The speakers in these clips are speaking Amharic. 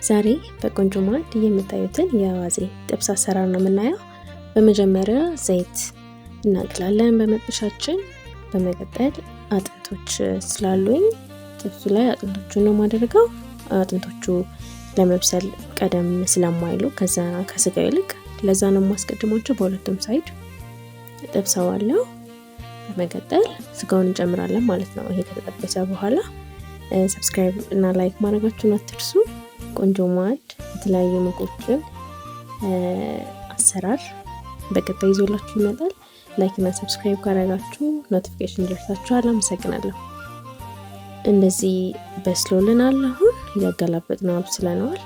ዛሬ በቆንጆ ማዕድ የምታዩትን የአዋዜ ጥብስ አሰራር ነው የምናየው። በመጀመሪያ ዘይት እናቅላለን በመጥበሻችን። በመቀጠል አጥንቶች ስላሉኝ ጥብሱ ላይ አጥንቶቹን ነው የማደርገው። አጥንቶቹ ለመብሰል ቀደም ስለማይሉ ከዛ ከስጋው ይልቅ ለዛ ነው የማስቀድማቸው። በሁለቱም side ጠብሰዋለሁ። በመቀጠል ስጋውን እንጨምራለን ማለት ነው። ይሄ ከተጠበሰ በኋላ subscribe እና like ማድረጋችሁን አትርሱ። ቆንጆ ማዕድ የተለያዩ ምግቦችን አሰራር በቀጣይ ይዞላችሁ ይመጣል። Like እና subscribe ካደረጋችሁ notification ይደርሳችኋል። አመሰግናለሁ። እንደዚህ በስሎልናል። አሁን እያገላበጥነው አብስለነዋል።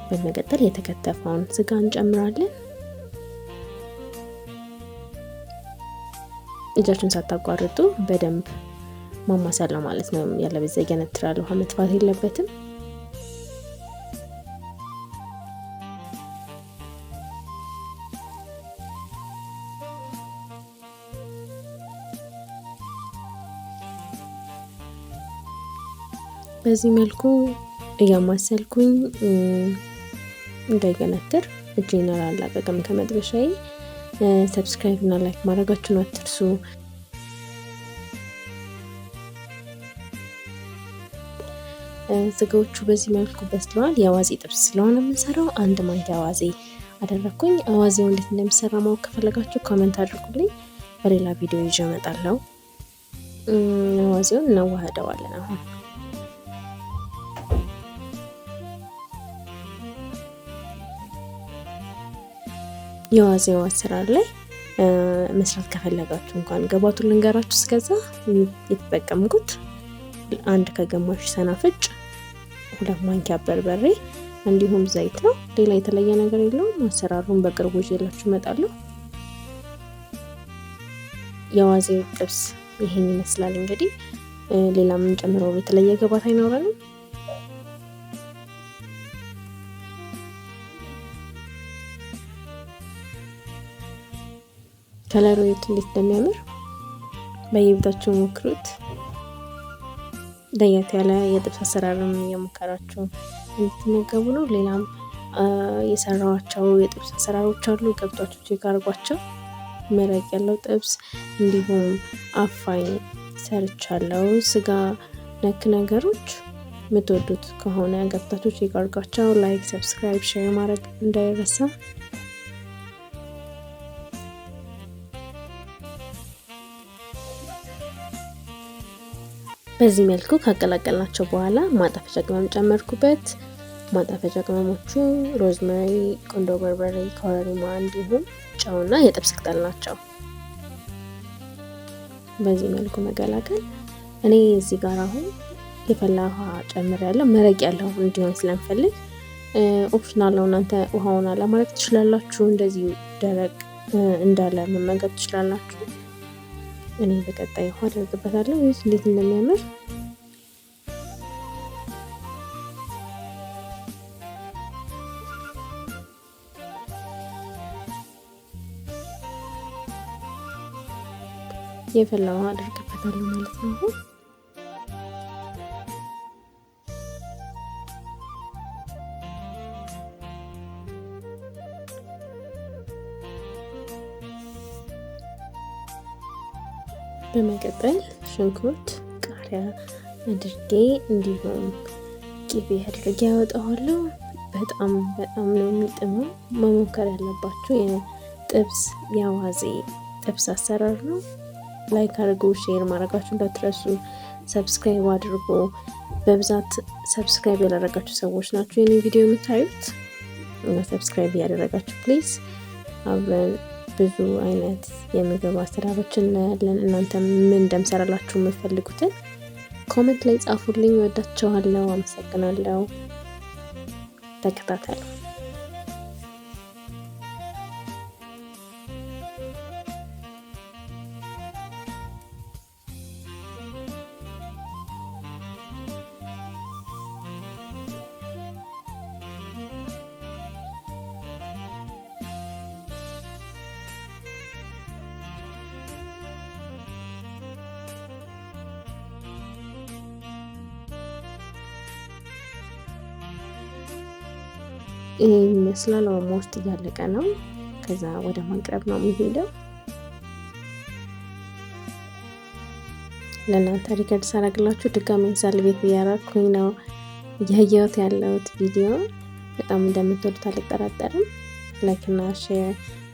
በመቀጠል የተከተፈውን ስጋ እንጨምራለን። እጃችሁን ሳታቋርጡ በደንብ ማማሰል ነው ማለት ነው። ያለበለዚያ ይገነትራል። ውሃ መጥፋት የለበትም። በዚህ መልኩ እያማሰልኩኝ እንዳይገነትር እጄን አላላቀቅም ከመጥበሻዬ። Subscribe እና like ማድረጋችሁን አትርሱ። ስጋዎቹ በዚህ መልኩ በስለዋል። የአዋዜ ጥብስ ስለሆነ የምንሰራው አንድ ማንኪያ አዋዜ አደረግኩኝ። አዋዜው እንዴት እንደሚሰራ ማወቅ ከፈለጋችሁ comment አድርጉልኝ። በሌላ ቪዲዮ ይዤ እመጣለሁ። አዋዜውን እናዋህደዋለን አሁን። የአዋዜው አሰራር ላይ መስራት ከፈለጋችሁ እንኳን ግብአቱን ልንገራችሁ። እስከዛ የተጠቀምኩት 1.5 ሰናፍጭ፣ 2 ማንኪያ በርበሬ እንዲሁም ዘይት ነው። ሌላ የተለየ ነገር የለውም። አሰራሩን በቅርቡ ይዤላችሁ እመጣለሁ። የአዋዜው ጥብስ ይሄን ይመስላል። እንግዲህ ሌላ የምንጨምረው የተለየ ግብአት አይኖረንም። ከለሩ እንዴት እንደሚያምር በየቤታችሁ ሞክሩት። ለየት ያለ የጥብስ አሰራርም እየሞከራችሁ እንድትመገቡ ነው። ሌላም የሰራኋቸው የጥብስ አሰራሮች አሉ፣ ገብታችሁ check አድርጓቸው። መረቅ ያለው ጥብስ እንዲሁም አፋኝ ሰርቻለሁ። ስጋ ነክ ነገሮች የምትወዱት ከሆነ ገብታችሁ check አድርጓቸው። Like፣ subscribe፣ share ማድረግ እንዳይረሳ። በዚህ መልኩ ካቀላቀልናቸው በኋላ ማጣፈጫ ቅመም ጨመርኩበት። ማጣፈጫ ቅመሞቹ ሮዝመሪ፣ ቁንዶ በርበሬ፣ ኮረሪማ እንዲሁም ጨውና የጥብስ ቅጠል ናቸው። በዚህ መልኩ መቀላቀል። እኔ እዚህ ጋር አሁን የፈላ ውሃ ጨምሬያለሁ። መረቅ ያለው እንዲሆን ስለምፈልግ optional ነው። እናንተ ውሃውን አለማድረግ ትችላላችሁ። እንደዚሁ ደረቅ እንዳለ መመገብ ትችላላችሁ። እኔ በቀጣይ ውሃ አደርግበታለሁ። ይህ እንዴት እንደሚያምር የፈላ ውሃ አደርግበታለሁ ማለት ነው። አሁን በመቀጠል ሽንኩርት፣ ቃሪያ አድርጌ እንዲሁም ቂቤ አድርጌ ያወጣዋለሁ። በጣም በጣም ነው የሚጥመው። መሞከር ያለባችሁ የጥብስ የአዋዜ ጥብስ አሰራር ነው። Like አድርጉ፣ share ማድረጋችሁ እንዳትረሱ፣ subscribe አድርጉ። በብዛት subscribe ያላደረጋችሁ ሰዎች ናችሁ የኔ ቪዲዮ የምታዩት እና subscribe እያደረጋችሁ please አብረን ብዙ አይነት የምግብ አሰራሮችን እናያለን። እናንተ ምን እንደምሰራላችሁ የምትፈልጉትን comment ላይ ጻፉልኝ። ወዳችኋለሁ። አመሰግናለሁ። ተከታተሉ። ይሄን ይመስላል። Almost እያለቀ ነው። ከዛ ወደ ማቅረብ ነው የሚሄደው። ለእናንተ record ሳረግላችሁ ድጋሚ salivate እያረኩኝ ነው እያየሁት ያለሁት ቪዲዮ። በጣም እንደምትወዱት አልጠራጠርም። Like እና share፣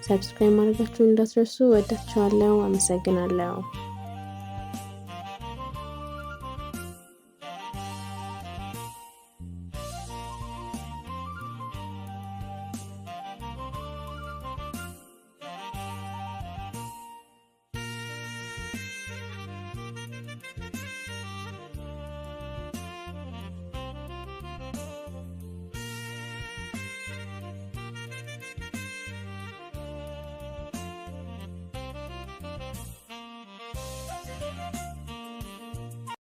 subscribe ማድረጋችሁን እንዳትረሱ። ወዳችኋለሁ። አመሰግናለሁ።